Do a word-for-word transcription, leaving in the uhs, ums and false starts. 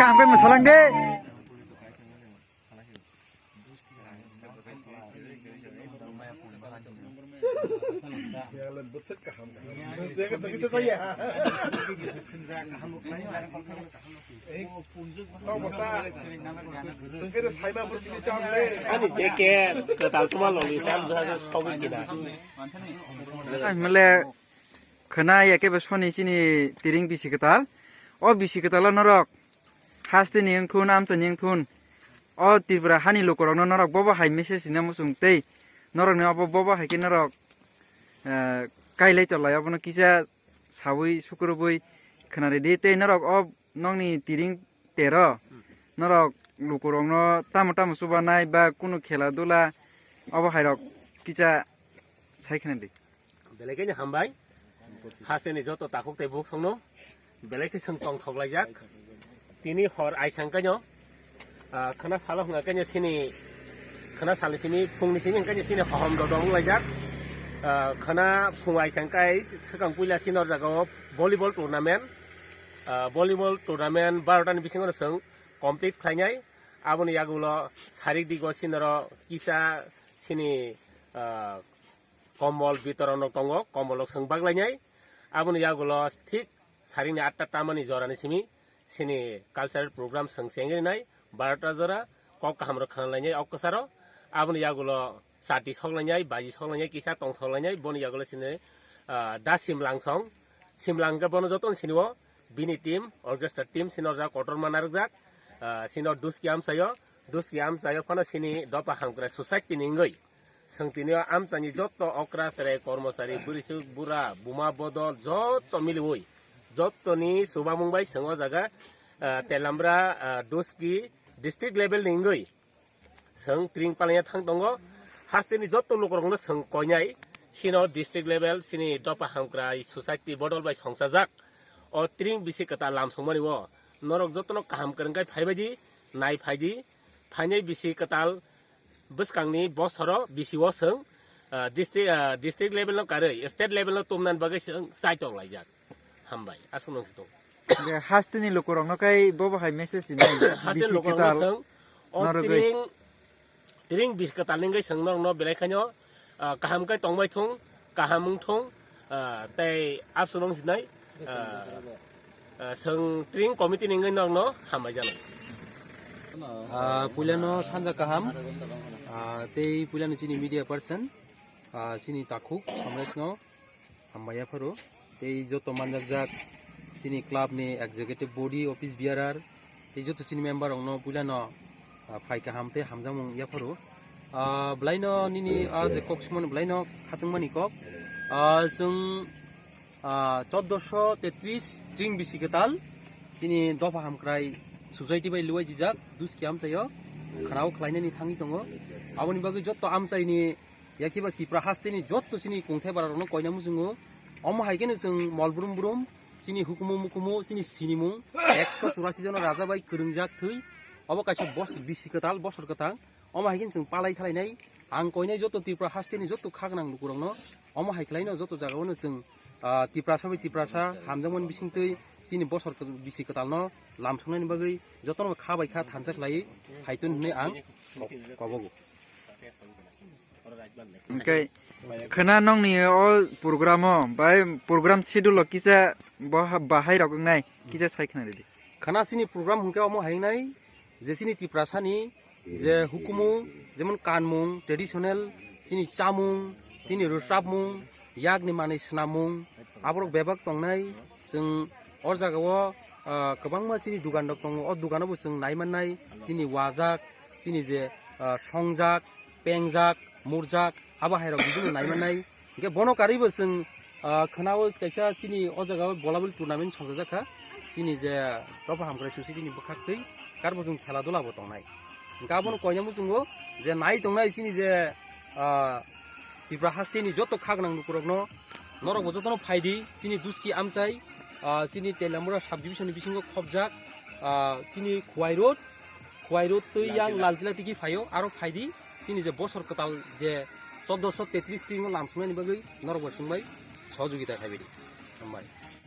Kaham khe mwsalang de. Ani jacket kwtal tuma loli sam jora jora sogwi kida. Ai male khwna ya khe bo soni chini tiring bisi kwtal. O bisi kwtalo norok haste ni wngthun, amcha ni wngthun. O Tripura hani lukurokno norok bobo hai message rina muchung tei norokni obo bobo hai khe norok, eh, kailai tolai obono kisa sawi sukrubwi khwnaridi tei norok o nokni tiring tero norok lukurokno tamo tamo chubanai ba kunu khela dula obo hairok kisa sai khwnadi. Belai khe hambai. Hasteni joto takhuk tei bukhuk songno belai khe chwng tongthok laijak. Tini hor ai khang kaino, ah, khwna salo hwnga kaino sini, khwna salni simi, phungni simi hwnga kaino sini hohom dodok wng laijak. Ah, khwna phung ai khang kai swkang puila sini or jagao volleyball tournament. Ah, volleyball tournament barota ni bisingo chwng complete khlainai. Aboni yagulo sarik digo sinoro kisa sini, ah, kombol bitoron rok tongo, kombol rok chwng baglainai. Aboni yagulo thik saringni atta tamani jorani simi sini cultural program chwng chengrinai, barota jora kok kaham rok khwna lainai ok kwcharo. Aboni yagulo chati soklainai, baji soklainai, kisa tong soklainai, boni yagulo sini, ah, da simlang song, simlang hwnkhe bono jotono sinio, bini team, orchestra team, sino rwjak kotorma narwkjak, ah, sino Duski amchaio, Duski amchaio phano sini dopa hamkrai society ni wngwi. Chwng tini o amchani jotto okra, chwrai, kormochari, bwrwisuk, bura, buma, bodol jotto miliwi jottoni chubamung bai chwng o jaga, ah, Telamra, ah, Duski district level ni wngwi chwng tring palaiya thang tongo. Hasteni jotto lukurokno chwng koinai sino district level sini dopa hamkrai society bodol bai songchajak o tring bisi kwtal lam songmani o norok jotono kaham kwrwng khe phaibaidi nai phaidi phainai bisi kwtal bwskangni bosoro bisi o chwng, ah, district, ah, district level no karwi state level no tumnani bagwi chwng chaitok laijak. Hambai, aswk nung si tongo. Je hasteni lukurokno kai bobo hai message di nai. Hasteni bisi lukurokno kwtal chwng o norogwi. Tring, tring bisi kwtal ni wngwi chwng norokno belai khaino, ah, kaham khe tongbai thung, kaham wng thung, ah, tei aswk nung si nai, ah, ah, chwng tring committee ni wngwi norokno hambai jano. Ah, puilano sanja kaham, ah, tei puilano chini media person, ah, chini takhuk Samrajno hambai yapharo, tei joto manjakjak chini club ni executive body, office bearer, tei joto chini member rokno puilano, ah, phai kaham tei hamjakmung yapharo. Ah, bwlaino nini, ah, je kok sumani bwlaino khatungmani kok. Ah, chwng, ah, chordoso tetris tring bisi kwtal chini dopha hamkrai society bai luai jijak Duski amchaio khwnao khlainani thangwi tongo. Aboni bagwi joto amchaini Yakiba Tipra hasteni jotto chini kungthai bara rokno koina muchungo. Omo hai kheno chwng mol brum brum chini hukumu mukumu chini sinimung ekso churasi jona raja bai kwrwngjak thwi. Obo kaisa bos-, bisi kwtal, bosor kwthang. Omo hai kheno chwng palai thalainai. Ang koinai jotto Tipra hasteni jotto khagwnang lukurokno omo hai khlaino jotto jagao no chwng, ah, Tiprasa bai Tiprasa hamjakmani bisingtwi chini bosor kw-, bisi kwtalno lamsoknani bagwi jotono kha bai kha thansa khlaiwi phaitun hwnwi ang kobogo. Hwnkhe khwna nokni o program o bai program schedule o kisa bo ha-, bahai rok wngnai kisa sai khwna ridi. Khwna chini program hwnkhe omo hai wngnai je chini Tiprasani je hukumu jemon kanmung traditional chini chamung tini rwchapmung yakni manwi swnamung aborok bebak tongnai chwng o jagao, ah, kwbangma chini dugan rok tongo o dugano bo chwng nai mannai chini wajak chini je, ah, songjak, pengjak, murjak, abo hai rok bibino nai mannai. Hwnkhe bono karwi bo chwng, ah, khwnao kaisa chini o jaga o volleyball tournament songchajak kha. Chini je Dopha Hamkrai Society ni bwkhak twi karbo chwng khela dula bo tongnai. Hwnkhe abono koina muchungo je nai tongnai chini je, ah, Tripura hasteni joto khagwnang lukurokno, norokbo jotono phaidi, chini Duski amchai, ah, chini Teliamura sub division ni bisingo khopjak, ah, chini Khowai road, Khowai road twi yang Laltila tiki phaio, aro phaidi, chini je bosor kwtal je chordoso tetris twi lamsoknani bagwi norokbo chwngbai sohojogita khaibidi. Hambai.